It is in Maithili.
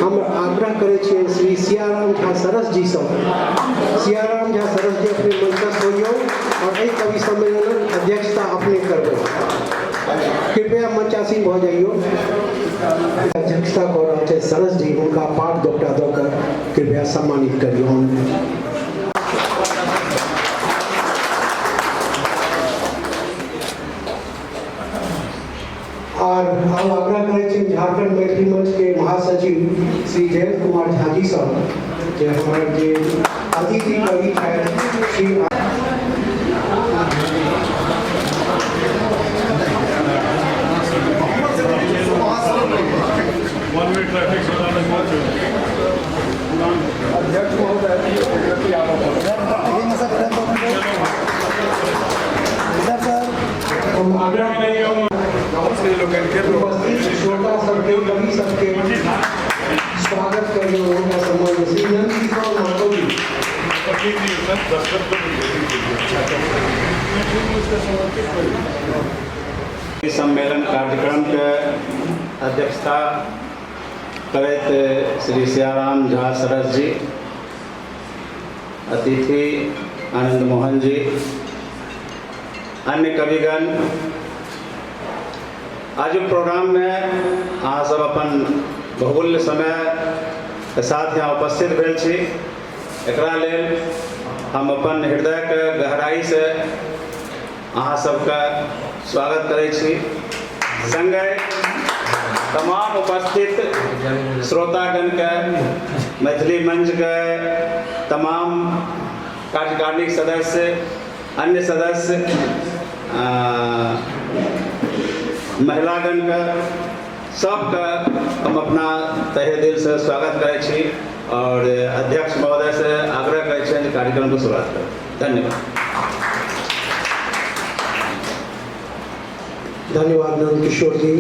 हम आग्रह करै छियै श्री सियाराम झा सरस जीसँ। सियाराम झा सरस जी, अपने मंचस्थ होइयौ और एहि कवि सम्मेलनक अध्यक्षता अपने करबै। कृपया मंचासीन भऽ जाइयौ। अध्यक्षता कऽ रहल छै सरस जी, हुनका पाठ दोपटा दऽ कऽ कृपया सम्मानित करियौ। और हम आग्रह करै छी झारखंड मैथिली मंच के महासचिव श्री जयंत कुमार झा जी सँ जे हमर जे अतिथि कवि छथि श्री अध्यक्ष महोदय। हम आग्रह उपस्थित श्रोता सबके, कवि सबके स्वागत करियौ, हुनका सम्मान श्री नंद किशोर महतो जी। सम्मेलन कार्यक्रम के अध्यक्षता करैत श्री सियाराम झा सरस जी, अतिथि आनंद मोहन जी, अन्य कविगण, आजुक प्रोग्राममे अहाँ सब अपन बहुमूल्य समयके साथ यहाँ उपस्थित भेल छी, एकरा लेल हम अपन हृदयके गहराइसँ अहाँ सबके स्वागत करै छी। संगे तमाम उपस्थित श्रोतागणके, मैथिली मंचके तमाम कार्यकारिणीक सदस्य, अन्य सदस्य, महिलागणके, सबके हम अपना तहे दिलसँ स्वागत करै छी और अध्यक्ष महोदय से आग्रह करै छियनि जे कार्यक्रमके शुरुआत करू। धन्यवाद। धन्यवाद नंद किशोर जी।